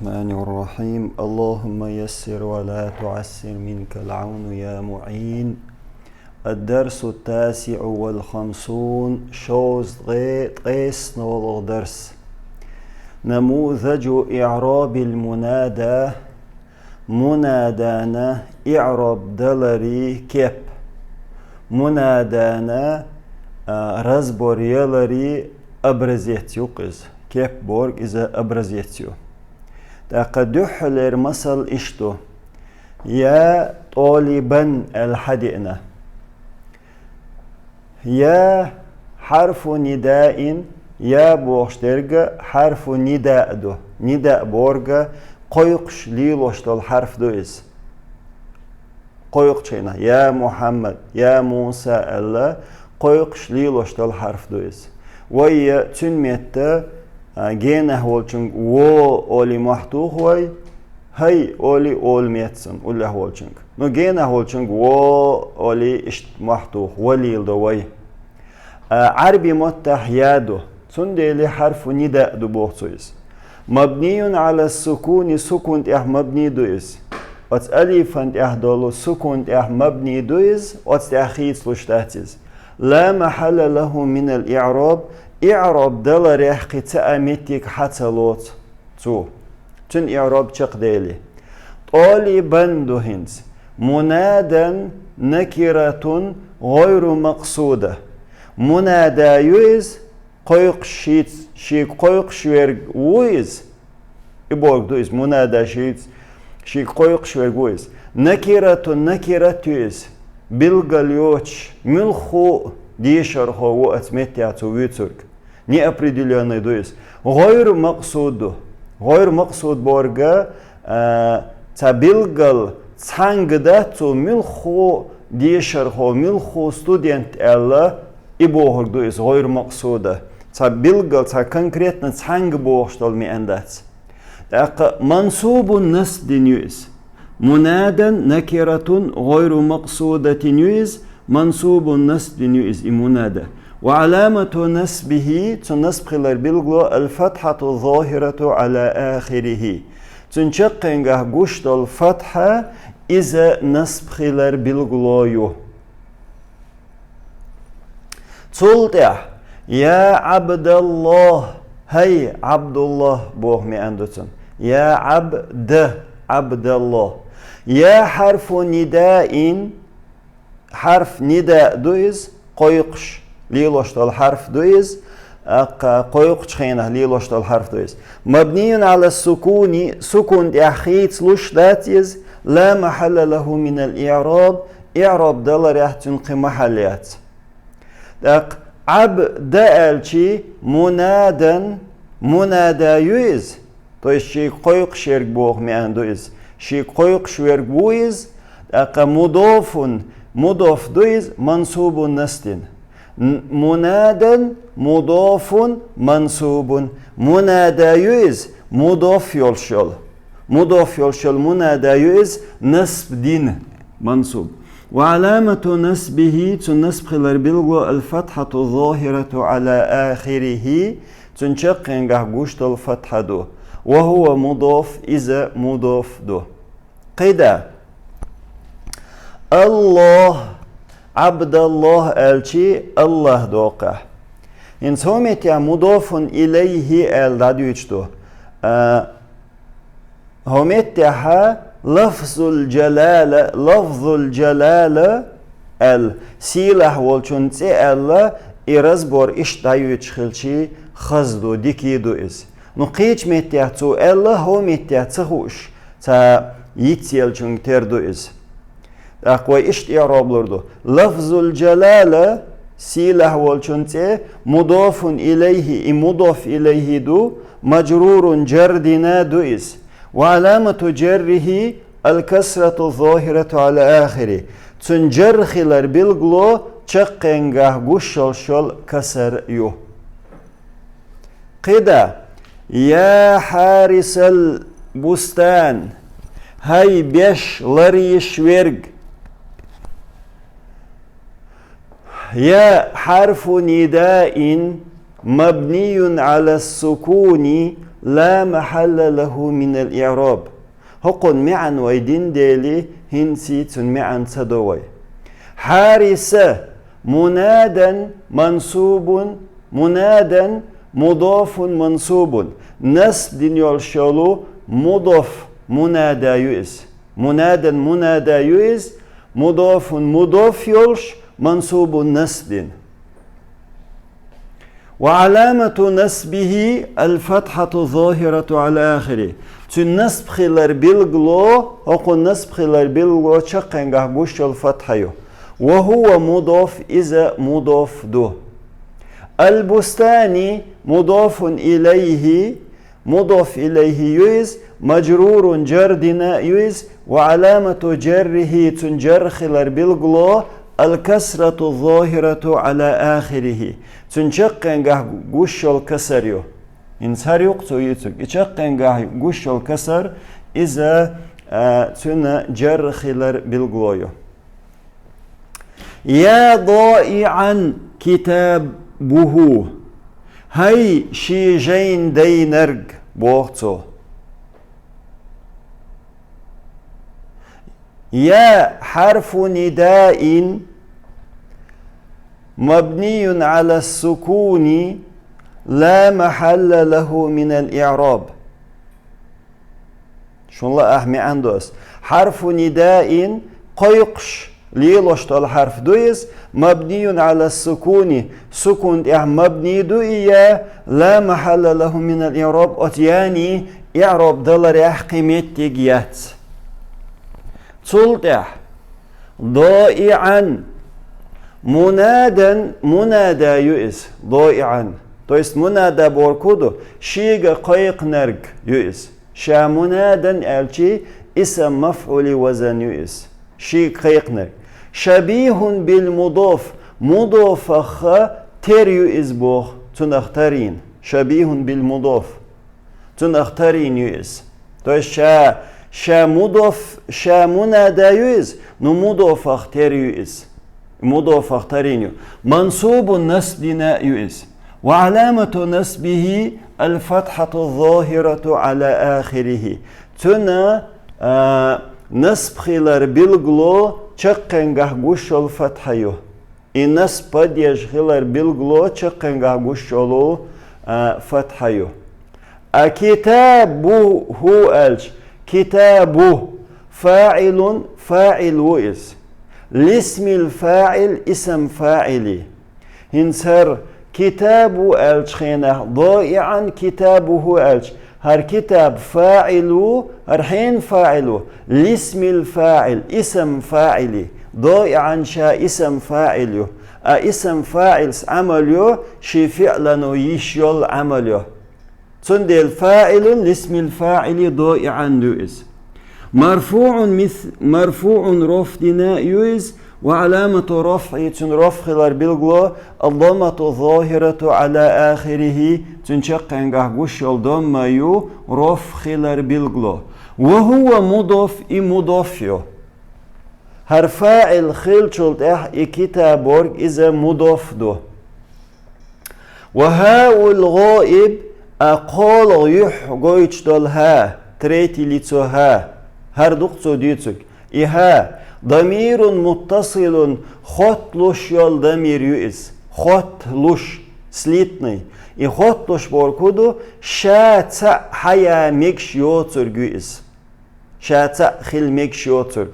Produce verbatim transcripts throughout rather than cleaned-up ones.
الرحمن الرحيم. اللهم يسر ولا تعسر، منك العون يا معين. الدرس التاسع والخمسون، шовзткъе ткъеснолгӀа дарс. نموذج إعراب المنادى. Мунадана иъраб далари кеп. Мунадана, а, разбор ялари образец ю-кх иза. Кеп борг иза образец ю. ТӀаккха дуьххьалера масал иштта ду. يا طالبا аьлла хьадеана. يا حرف نداء, я бохуш дерг хьарфу нидаъ ду. Нидаъ борг кхойкхуш лелош долу хьарф ду иза. Кхойкхучу хенахь, я Мухьаммад, я Муса аьлла, кхойкхуш лелош долу хьарф ду иза. Вай цуьнан метта, а, генахь волчунга во олий мохь туху вай, хӀай олий олу метта цунна, уллехь волчунга. Ну, генахь волчунга во олий иштта мохь туху, ва леладо вай. А, Ӏарби маттахь я ду. Цундела хьарфу нидаъ ду боху цо иза. مبني على السكون, сукун тӀехь мабни ду иза. Оцу алифан тӀехь долу сукун тӀехь мабни ду иза, оцу тӀехь хийцалуш дац иза. لا محل له من الإعراب, иъраб даларехь кхин цхьа а меттиг хьа ца лоцу цо. Цуьнан иъраб чекхдели. طالبا ду хӀинца. منادى نكرة غير مقصودة. Мунада ю иза, кхойкхуш шийца, шийга кхойкхуш верг ву иза. И борг ду иза, мунада шийца, шийга кхойкхуш верг ву иза. نكرة, накират ю иза. Билггал йоцуш, муьлхха а дешархо ву оцу меттехь цо вуьйцург. Неопределённый ду иза. غير مقصود ду. غير مقصود борг, а, цхьа билггал цхьаьнга дац цо, муьлхха а дешархо, муьлхха а студент аьлла, и бохург ду иза, غير مقصود. Цхьа билггал, цхьа конкретно цхьаьнга бохуш долу маьӀна дац. ТӀаккха منصوب насб дина ю иза. منادى نكرة غير مقصودة ю иза, منصوب насб дина ю иза и мунада. وعلامة نصبه, цуьнан насб хилар билгало, الفتحة الظاهرة على آخره. Цуьнан чаккхенгахь гуш долу фатхьа, иза насб хилар билгало ю. Цул тӀаьхьа, я Ӏабдаллахь, хӀай Ӏабдуллахь боху маьӀна ду цуьнан. Я Ӏабд, Ӏабдаллахь. Я хьарфу нидаин, хьарф нидаъ ду иза, кхойкхуш лелош долу хьарф ду иза, тӀаккха кхойкхучу хенахь лелош долу хьарф ду иза. مبني على السكون, сукун тӀехь хийцалуш дац иза, لا محل له من الإعراب, иъраб даларехь цуьнан кхин махьал яц. ТӀаккха Ӏабда аьлчи, мунадан, мунада ю иза, то есть шийга кхойкхуш ерг боху маьӀна ду иза. Шийга кхойкхуш верг ву иза, тӀаккха мудофун, мудоф ду иза, мансубун насб дина. Н-, мунадан мудофун мансубун. Мунада ю иза, мудоф йолуш йолу. Мудоф йолуш йолу мунада ю иза, насб дина, мансуб. وعلامة نصبه, цуьнан насб хилар билгало, الفتحة الظاهرة على آخره, цуьнан чаккхенгахь гуш долу фатхьа ду. وهو مضاف, иза мудоф ду. КхидӀа. Аллахь, Ӏабдаллахь аьлчи, Аллахь доккху ахь. ХӀинца хӀокху меттехь мудофун илайхи аьлла дӀадуьйцуш ду. А, хӀокху меттехьа лафзул джалала, лафзул джалала аьлла, сийлахь волчун цӀе аьлла, и разбор иштта дӀаюьйцуш хилчи, хаза ду, дика ду иза. Ну, кхечу меттехь цо аьлла, хӀокху меттехь ца хууш, цхьа йицъеллачуьнга тера ду иза. ТӀаккха вай иштта иъроб лур ду. Лафзул джалала, сийлахь волчун цӀе, мудофун илайхи, и мудоф илайхи ду, маджрурун, джар дина ду иза. Ва аламату джаррихи алкасрату зохирату ала ахири. Цуьнан джар хилар билгало чаккхенгахь гуш йолуш йолу касар ю. КхидӀа: я хьарисал бустан, хӀай беш ларйиш верг. Я хьарфу нидаин мабниюн ала сукуни لا محل له من الإعراب. ХӀокхун маьӀан вай дин дели, хӀинца цун маьӀан ца до вай. حارس منادى منصوب منادى مضاف منصوب. Насб дина йолуш йолу мудоф мунада ю иза. Мунадан мунада ю иза, мудофун мудоф йолуш, мансубун насб дина. وعلامة نصبه الفتحة الظاهرة على آخره. Цуьнан насб хилар билгало, хӀокхун насб хилар билгало чаккхенгахь гуш йолу фатхьа ю. وهو مضاف, иза мудоф ду. البستاني مضاف إليه, мудоф илайхи ю иза, мажрурун, жар дина ю иза, وعلامة جره, цуьнан жар хилар билгало, الكسرة الظاهرة على آخره. Цуьнан чаккхенгахь гуш йолу касар ю. ХӀинца хӀара юкъа цо йийцург. И чаккхенгахь гуш йолу касар, иза, а, цуьнан жар хилар билгало ю. يا ضائعا كتابه. ХӀай, шен жайна дайнарг, боху цо. يا حرف نداء مبني على السكون لا محل له من الإعراب. Шуна лаахь маьӀан ду ас. حرف نداء, кхойкхуш, лелош долу хьарф ду иза, مبني على السكون, сукун тӀехь мабни ду и я, لا محل له من الإعراب, оцу яний иъроб даларехь кхин меттиг яц. Цул тӀехь, ضائعا, منادى, мунада ю иза, ضائعا. То есть мунада бохург хӀун ду? Шега кхайкхинарг ю иза. Ша منادى аьлчи, исм мафӀули вазан ю иза. Шега кхайкхинарг. شبيه بالمضاف, мудофах тера ю иза боху, цунах тарийна. شبيه بالمضاف. Цунах тарийна ю иза. То есть ша, ша мудоф, ша мунада ю иза, ну мудофах тера ю иза. Мудофах тарийна ю. منصوب, насб дина ю иза. وعلامة نصبه الفتحة الظاهرة على آخره. Цуьнан, а, насб хилар билгало чаккхенгахь гуш йолу фатхьа ю. И насб падеж хилар билгало чаккхенгахь гуш йолу, а, фатхьа ю. А كتابه аьлча, كتابه فاعل, фаӀил ву иза. لاسم الفاعل, исм фаӀили. ХӀинца хӀара كتابه аьллачу хенахь, ضائعا كتابه аьлча, хӀара китаб фаӀил ву, хӀара хьенан фаӀил ву? لاسم الفاعل, исм фаӀили. ضائعا ша исм фаӀил ю. А исм фаӀилс Ӏамал ю, шен фиълано йиш йолу Ӏамал ю. Цундела فاعل لاسم الفاعل ضائعا ю иза. مرفوع, مرفوع, рафӀ дина ю иза, وعلامة رفعه, цуьнан рафӀ хилар билгало, الضمة الظاهرة على آخره, цуьнан чаккхенгахь гуш йолу дамма ю, рафӀ хилар билгало. وهو مضاف, и мудоф ю. ХӀара фаӀил хиллачул тӀаьхьа и كتابه иза мудоф ду. وهاء الغائب, а кхоалгӀа юьхь гойтуш долу хӀа, третье лицо хӀа, хӀара ду-кх цо дуьйцург. И хӀа, ضمير متصل, хотталуш йолу дамир ю иза. Хотталуш, слитный. И хотталуш бохург хӀун ду? Ша цхьаъ хьаян мегаш йоцург ю иза. Ша цхьаъ хила мегаш йоцург.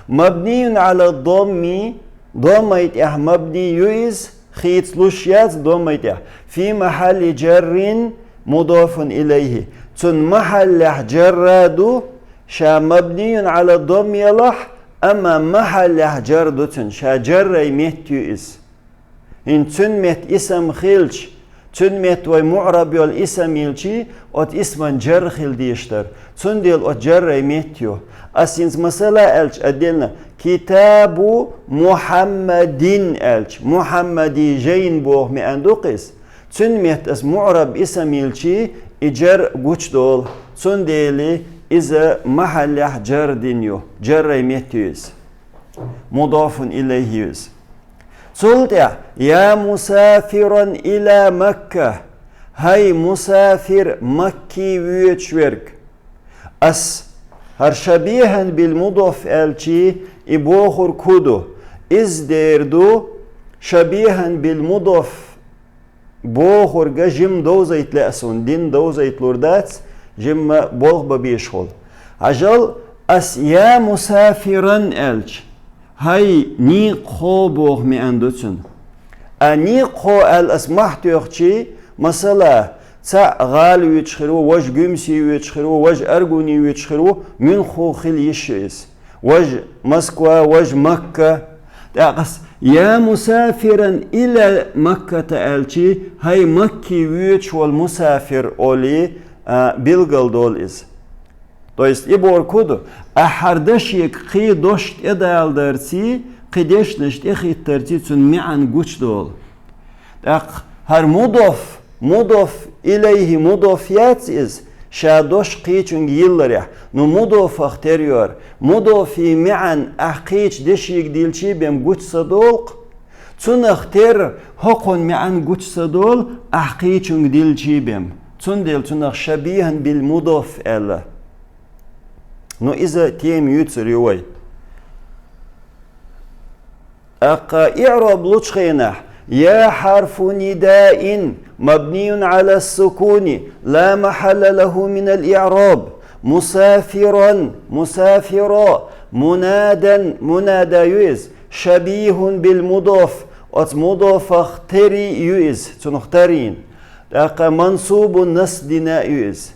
مبني على الضم, доммай тӀехь мабни ю иза, хийцалуш яц доммай тӀехь. في محل جر مضاف إليه. Цуьнан махьаллехь жарра ду, ша مبني على الضم ялахь, амма махьаллехь жар ду цуьнан, ша жаррай метта ю иза. ХӀинца цуьнан метта исм хилча, цуьнан метта вай муӀраб йолу исм йилчи, оцу исман жар хила дезаш дара. Цундела оцу жаррай метта ю. Ас хӀинца масала аьлча отдельно, كتاب محمد аьлча, Мухьаммади жайн боху маьӀан ду-кх иза. Цуьнан метта ас муӀраб исм йилчи, и жар гучудолу. Цундела иза махьаллехь жар дина ю, жаррай метта ю иза. مضاف إليه ю иза. Цул тӀаьхьа, يا مسافرا إلى مكة. ХӀай мусафир, Макки воьдуш верг. Ас хӀара шабихӀан бил мудоф аьлчи, и бохург хӀун ду? Из дер ду, шабихӀан бил мудоф бохурга жим довзайт лаьа суна, дин довзайт лур дац, жимма болх ба беш хул. Хьажал, ас я мусафиран аьлча, хӀай никъ хьо боху маьӀан ду цуьнан. А никъ хьо аьлла ас махьа тоьхчи, масала, цхьаъ гӀала воьдуш хир ву, важа Гуьмсе воьдуш хир ву, важа Аргуне воьдуш хир ву, муьлхха хила йиш ю иза. Важа Москва, важа Макка. ТӀаккха ас я мусафиран иля Макката аьлчи, хӀай Макки воьдуш волу мусафир олий, а, билгал долу иза. То есть и бохург хӀун ду? Ахь хӀара дашега кхин дош тӀедаладарций, кхин дешнаш тӀехӀиттарций цуьнан маьӀан гучудолу. ТӀаккха хӀара мудоф, мудоф илайхӀи мудоф яц иза, ша дош кхечуьнга йилларехь, ну мудофах тера ю хӀара. Мудофий маьӀан ахь кхечу дешега дилчи бен гучу ца долу-кх. Цунах тера хӀокхуьнан маьӀан гучу ца долу, ахь кхечуьнга дилчи бен. Цундела цунах шабихӀан бил мудоф аьлла. Ну, иза тема юьйцур ю вай. ТӀаккха иъроб лучу хенахь, я хьарфу нидаин мабниюн Ӏала сукуни, ла махьалла лаху минал иъроб, мусафиран, мусафиро, мунадан, мунада ю иза, шабихун бил мудоф, оцу мудофах тери ю иза, цунах тарийна. ТӀаккха мансубун, насб дина ю иза.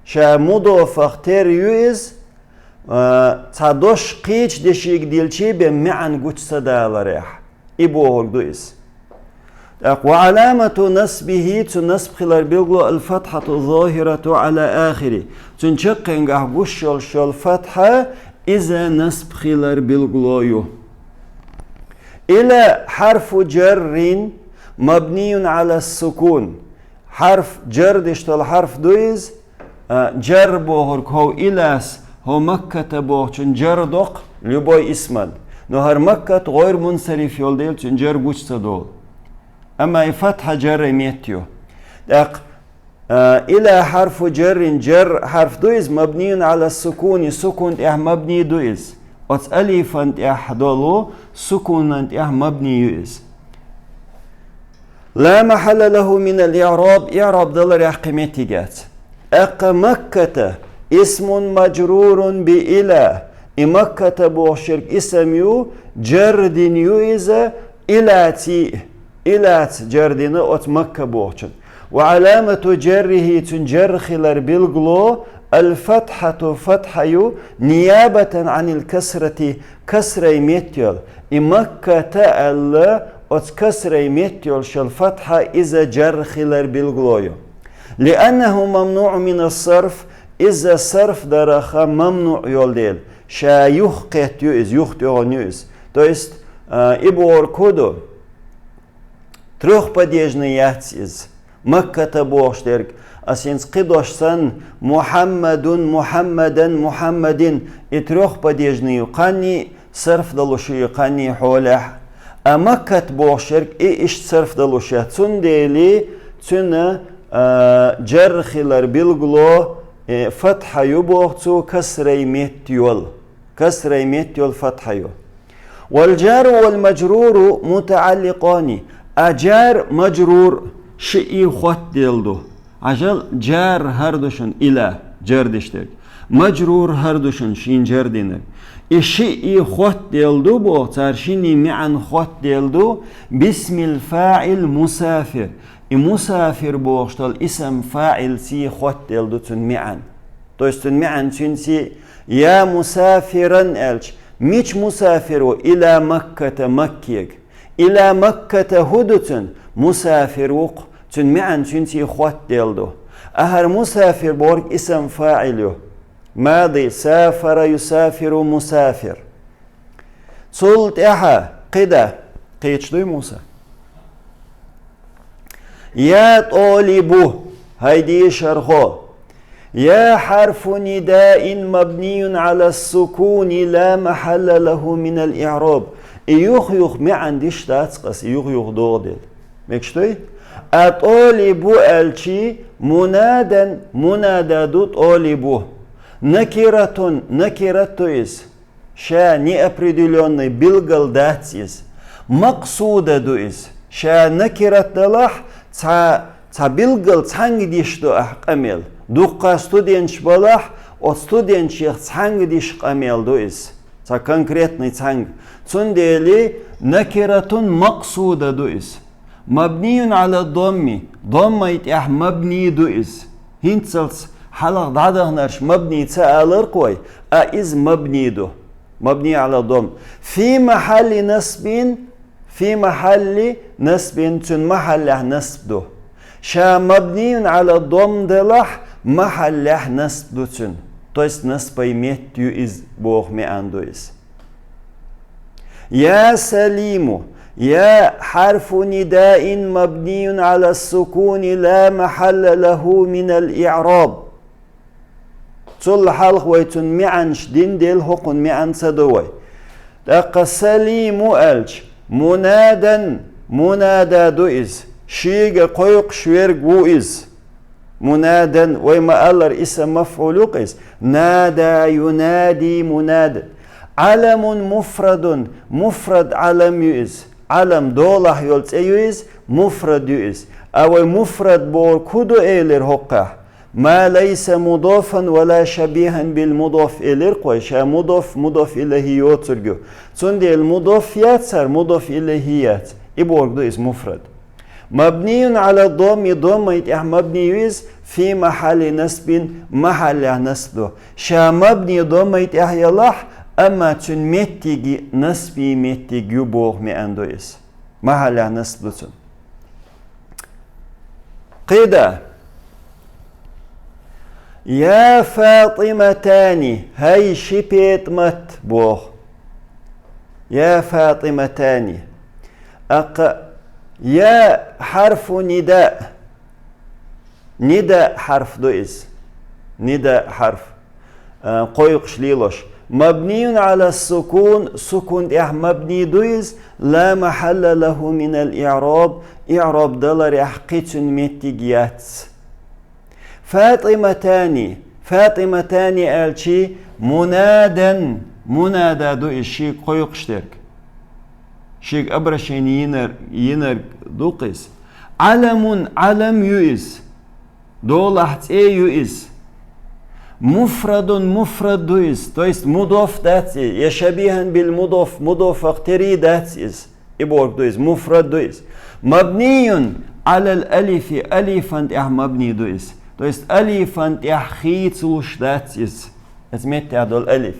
Ша мудофах тера ю иза, а, цхьа дош кхечу дешига дилчи бен маьӀан гучу ца даларехь. И бохург ду иза. ТӀаккха ва Ӏаламату насбихи, цу насб хилар билгало алфатхьату зохирату Ӏала ахири. Цуьнан чаккхенгахь гуш йолуш йолу фатхьа, иза насб хилар билгало ю. Ила хьарфу джаррин мабниюн Ӏала сукун. Хьарф, джар деш долу хьарф ду иза, а, джар бохург хӀов илас, хӀо Макката бохучун джар доккху, любой исман. Но хӀара Маккат гӀойр мунсариф йолу дела цуьнан джар гучу ца долу. Амма и фатхьа джаррай метта ю. ТӀаккха, а, ила хьарфу джаррин, джар хьарф ду иза, мабниюн Ӏала сукуни, сукун тӀехь мабни ду иза. Оцу алифан тӀехь долу сукунан тӀехь мабни ю иза. Ла махьалла лаху минал иъраб, иъраб даларехь кхин меттиг яц. ТӀаккха Макката исмун маджрурун би ила. И Макката бохуш ерг исам ю, джар дина ю иза, илаций, илаца джар дина оцу Макка бохучун. Ва Ӏаламату джаррихи, цуьнан джар хилар билгало, алфатхьату, фатхьа ю, ниябатан Ӏанил касрати, касрай метта йолу. И Макката аьлла, оцу касрай метта йолуш йолу фатхьа иза джар хилар билгало ю. Лианнаху мамнуъу минас сарф, иза сарф дараха мамнуъ йолу дела. Ша юхакхетта ю иза, юхатӀегӀина ю иза. То есть, а, и бохург хӀун ду? Трёхпадежный яц иза. Макката бохуш дерг, ас хӀинца кхидош санна, Мухьаммадун, Мухьаммадан, Мухьаммадин, и трёхпадежный ю, кханний сарф далуш ю, и кханний хьолехь. А Маккат бохуш ерг и иштта сарф далуш яц. Цундела цуьнан, а, джар хилар билгало, э, фатхьа ю боху цо, касрай метта йолу. Касрай метта йолу фатхьа ю. Вал джару вал маджруру мутаӀалликъани. А джар, маджрур шиъ хотделла ду. Хьажал, джар хӀара ду шуна ила, джар деш дерг. Маджрур хӀара ду шуна шийна джар динарг. И шиъ хотделла ду боху, цара шинний маьӀан хотделла ду, бисмил фаӀил мусафир. И мусафир бохуш долу исам фаӀилций хотделла ду цуьнан маьӀан. То есть цуьнан маьӀан цуьнций, я мусафиран аьлча, мича мусафир ву, ила Макката, Маккега. Ила Макката хӀун ду цуьнан? Мусафир ву-кх, цуьнан маьӀан цуьнций хотделла ду. А хӀара мусафир бохург исам фаӀил ю. Мади, сафара юсафиру мусафир. Цул тӀаьхьа кхидӀа, кхеча дуй, Муса? Я тӀолибу, хӀай дешархо. Я хьарфу нидаин мабниюн Ӏала сукуни ла махьалла лаху минал иъраб. И юх-юх маьӀан диш дац-кх ас, и юх-юх догӀу дела. Мегаш дуй? А тӀолибу аьлчи, мунадан, мунада ду тӀолибу. Накиратун, накират ду иза. Ша неопределённый, билгал дац иза. Макъсуда ду иза. Ша накират далахь, цхьа, цхьа билгал цхьаьнга диш ду ахь къамел. Дуккха студенташ балахь, оцу студенташех цхьаьнга диш къамел ду иза. Цхьа конкретный цхьаьнга. Цундела накиратун макъсуда ду иза. Мабниюн ала домми, доммай тӀехь мабни ду иза. ХӀинццалц хьалха дӀадаханарш мабни ца аларх вай, а иза мабни ду. Мабни ала дом. Фи махьалли насбин, фи махьалли насбин, цуьнан махьаллехь насб ду. Ша мабниюн ала дом делахь, махьаллехь насб ду цуьнан. То есть насбай метта ю иза боху маьӀна ду иза. يا سليم، يا حرف نداء مبني على السكون لا محل له من الإعراب. Цул хьалха вай цуьнан маьӀнаш дина дела, хӀокхуьнан маьӀна ца до вай. ТӀаккха салиму аьлча, мунадан, мунада ду иза, шега кхойкхуш верг ву иза. Мунадан, вай ма-аллара, исм мафӀул ю-кх иза. Нада юнади мунадан. Ӏаламун муфрадун, муфрад Ӏалам ю иза. Ӏалам долахь йолу цӀе ю иза, муфрад ю иза. А вай муфрад бохург хӀун ду элира хӀокхахь? Ма лайса мудофан ва ла шабихан бил мудоф элира-кх вай, ша мудоф, мудоф илайхи йоцург ю. Цундела мудоф яц хӀара, мудоф илайхи яц. И бохург ду иза муфрад. Мабниюн ала домми, доммай тӀехь мабни ю иза, фи махьалли насбин, махьаллехь насб ду. Ша мабни доммай тӀехь ялахь, амма цуьнан меттиги насби меттиг ю боху маьӀна ду иза. Махьаллехь насб ду цуьнан. КхидӀа. Я ФатӀиматани, хӀай ши ПетӀмат боху. Я ФатӀиматани. ТӀаккха я хьарфу нида. Нида хьарф ду иза. Нида хьарф. А, кхойкхуш лелош. Мабниюн ала сукун, сукун тӀехь мабни ду иза, ла махьалла лаху минал иъраб, иъраб даларехь кхин цуьнан меттиг яц. ФатӀиматани, ФатӀиматани аьлчи, мунадан, мунада ду иза шига кхойкхуш дерг. Шига обращение йинар-, йинарг ду-кх иза. Ӏаламун, Ӏалам ю иза. Долахь цӀе ю иза. Муфрадун, муфрад ду иза. То есть мудоф дац иза. Я шабихан бил мудоф, мудофах тери дац иза. И бохург ду иза, муфрад ду иза. Мабниюн алал алифи, алифан тӀехь мабни ду иза. То есть алифан тӀехь хийцалуш дац иза. Иза меттехь долу алиф.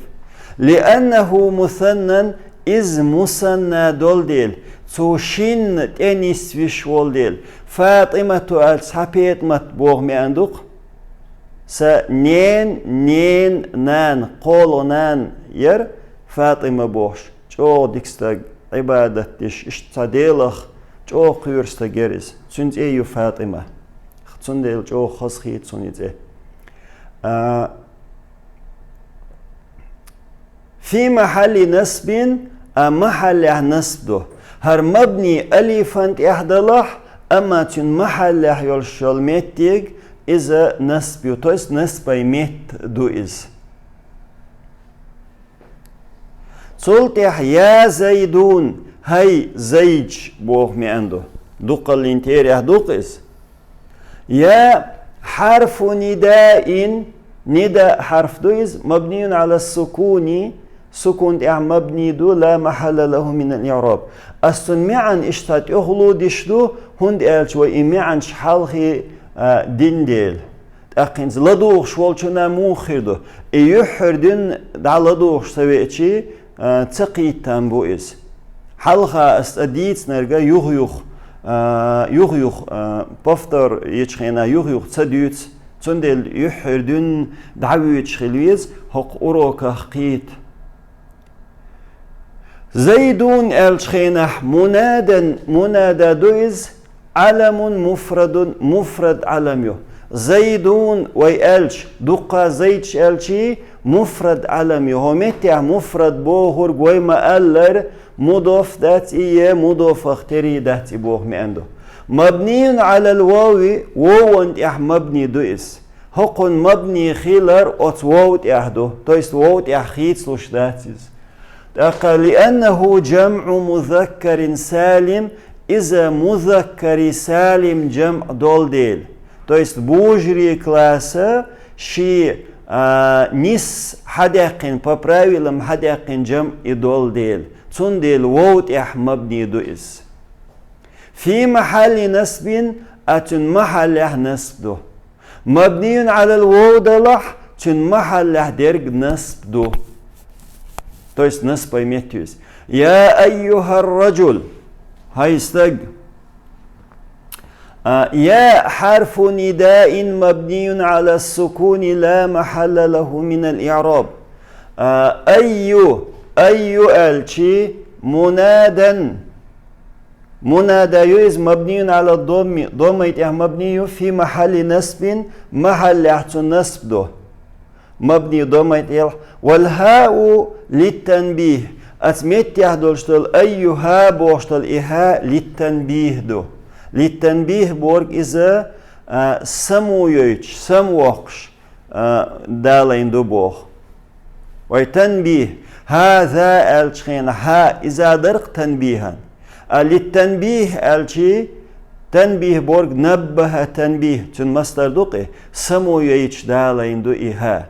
Лианнаху мусаннан, иза мусанна долу дела, цо шинна тӀе нисвиш волу дела, ФатӀимату аьлча цхьа ПетӀмат боху маьӀна ду-кх. Сан нен, нен, нана, кхоалгӀа нана яра ФатӀима бохуш, чӀогӀа дика стаг, Ӏибадат деш, иштта цхьа Делах чӀогӀа кхоьру стаг яра иза. Цуьнан цӀе ю ФатӀима. Цундела чӀогӀа хазахийта суна и цӀе. А, фи махьалли насбин, а махьаллехь насб ду. ХӀара мабни алифан тӀехь далахь, амма цуьнан махьаллехь йолуш йолу меттиг иза насб ю, то есть насбай метта ду иза. Цул тӀехь я Зайдун, хӀай Зайдаш боху маьӀна ду. Дукхаллин терехь ду-кх иза. Я хьарфу нидаин, нида хьарф ду иза, мабниюн ала сукуни, сукун тӀехь мабни ду, ла махьалла лаху минал иъраб. Ас цуьнан маьӀна иштта тӀехула диш ду, хӀунда аьлча вай и маьӀнаш хьалхе, а, дина дела. ТӀаккха хӀинца ладугӀуш волчунна муха хир ду? И юьххьара дуьйна дӀа ладугӀуш ца веачи, а, ца кхийттам бу иза. Хьалха ас цкъа дийцинарг юха-юха, а, юха-юха, а, повтор ечу хенахь юха-юха ца дуьйцу, цундела юьххьара дуьйна дӀавуьйцуш хила веза хӀокху уроках кхета. Зайдун аьллачу хенахь мунадан, мунада ду иза, Ӏаламун муфрадун, муфрад Ӏалам ю. Зайдун вай аьлча, дуккха Зайдаш аьлчий, муфрад Ӏалам ю. ХӀо меттехь муфрад бохург вай ма-аллара, мудоф дац и, е мудофах тери дац и боху маьӀна ду. مبني على الواو, вован тӀехь мабни ду иза. ХӀокхун мабни хилар оцу вов тӀехь ду, то есть вов тӀехь хийцалуш дац иза. ТӀаккха لأنه جمع مذكر سالم, иза музаккари салим жамӀ долу дела. То есть божарий класса ши, а, нис хьадаьккхина, по правилам хьадаьккхина жамӀ и долу дела. Цундела вов тӀехь мабни ду иза. في محل نصب, а цуьнан махьаллехь насб ду. مبني على الواو далахь, цуьнан махьаллехь дерг насб ду. То есть насбай метта ю иза. يا أيها الرجل, хӀай стаг. А, يا حرف نداء مبني على السكون لا محل له من الإعراب. А, أي, أي аьлчи, منادى, мунада ю иза, مبني على الضم, доммай тӀехь мабни ю, في محل نصب, махьаллехь цуьнан насб ду. Мабни доммай тӀехь. والهاء للتنبيه. Оцу меттехь долуш долу أيها бохуш долу и хӀа للتنبيه ду. للتنبيه бохург иза, а, самайойтуш, самавоккхуш, а, далийна ду боху. Вай танбих, хӀаза аьллачу хенахь, хӀа иза дара-кх танбихьан. А للتنبيه аьлчи, танбих бохург نبه تنبيه, цуьнан масдар ду-кх и, самайойтуш далийна ду и хӀа.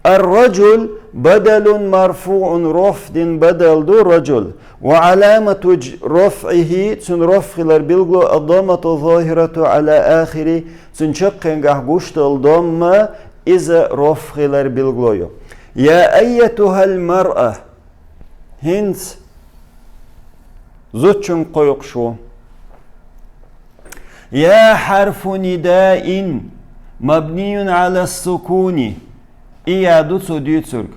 الرجل بدل مرفوع, رفع дина бадал ду رجل. وعلامة رفعه, цуьнан رفع хилар билгало الضمة الظاهرة على آخره, цуьнан чаккхенгахь гуш долу домма, иза رفع хилар билгало ю. يا أيتها المرأة. ХӀинца зудчуьнга кхойкхуш ву. يا حرف نداء مبني على السكون. И я ду цо дуьйцург.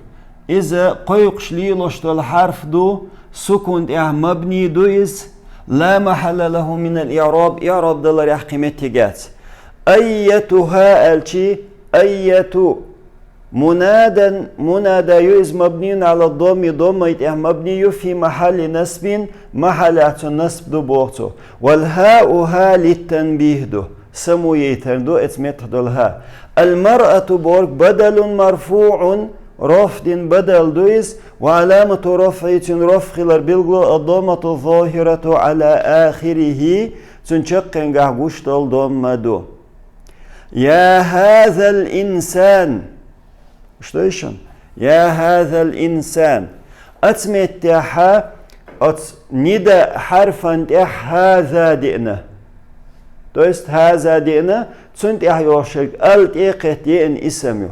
Иза кхойкхуш лелош долу хьарф ду, сукун тӀехь мабни ду иза, لا محل له من الإعراب, иъраб даларехь кхин меттиг яц. أيتها аьлчи, أية. منادى, мунада ю иза مبني على الضم, доммай тӀехь мабни ю في محل نصب, махьаллехь цуьнан насб ду боху цо. والهاء хӀа للتنبيه ду, самайойтар ду оцу меттехь долу хӀа. المرأة бохург بدل مرفوع, رفع дина бадал ду иза, وعلامة رفعه, цуьнан رفع хилар билгало الضمة الظاهرة على آخره, цуьнан чаккхенгахь гуш долу домма ду. يا هذا الإنسان. Что ещё? يا هذا الإنسان. Оцу меттехь оцу нида хьарфан тӀехь хӀаза деана. То есть хӀаза деана, цунна тӀехь йолуш ерг ал тӀе а кхетта еана исам ю.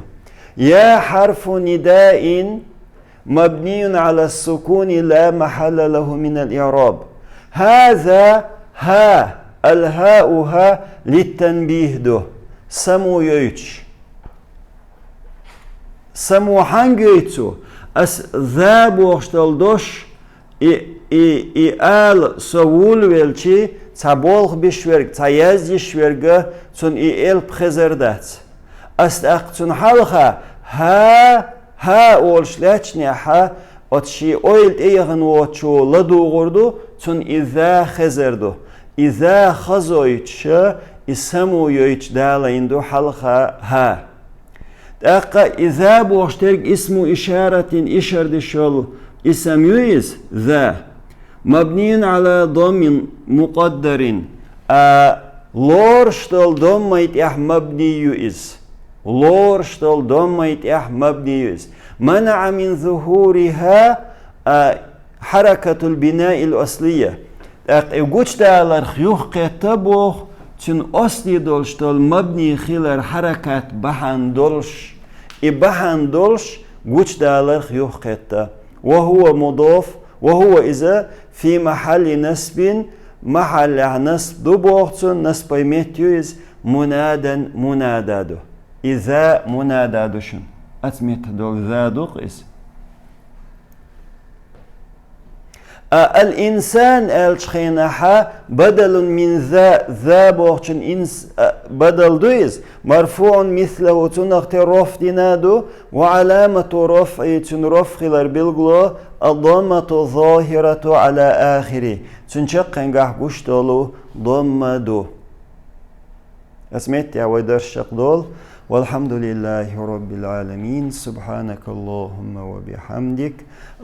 يا حرف نداء مبني على السكون لا محل له من الإعراب. هذا хӀа, الهاء хӀа للتنبيه ду, самайойтуш. Само хьанга йойту цо? Ас за бохуш долу дош, и, и, и ала со вулавелчи, цхьа болх беш верг, цхьа язйиш верг, цунна и элп хезар дац. Ас тӀаккха цунна хьалха хӀа, хӀа олуш лаьттачу нехьа, оцу шен ойла тӀе яхана воцучо ладугӀур ду, цунна и за хезар ду. И за хазойтуш, и само йойтуш далийна ду хьалха хӀа. ТӀаккха и за бохуш дерг исму ишаратин, ишар деш йолу исам ю иза, за. مبني على ضم مقدر. А, лоруш долу доммай тӀехь мабни ю иза. Лоруш долу доммай тӀехь мабни ю иза. منع من ظهورها, а, حركة البناء الأصلية. ТӀаккха и гучудаларх юхакхетта боху, цуьнан осли долуш долу мабни хилар хьаракат бахьана долуш, и бахьана долуш гучудаларх юхакхетта. وهو مضاف, وهو иза في محل نصب, махьаллехь насб ду боху цунна, насбай метта ю иза, منادى, мунада ду. И за мунада ду шуна. Оцу метта долу за ду-кх иза. А, الإنسان аьлча хенахьа بدل من ذا, ذا бохучун инс, а, бадал ду иза, مرفوع مثله, цунах тера рофӀ дина ду, وعلامة رفعه, цун рофӀ хилар билгало, الضمة الظاهرة على آخره, цун чаккхенгахь гуш долу домма ду. Ас меттехь вай дарс чекхдолу. والحمد لله رب العالمين. سبحانك اللهم وبحمدك.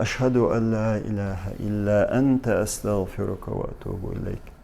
أشهد أن لا إله إلا أنت. أستغفرك وأتوب إليك.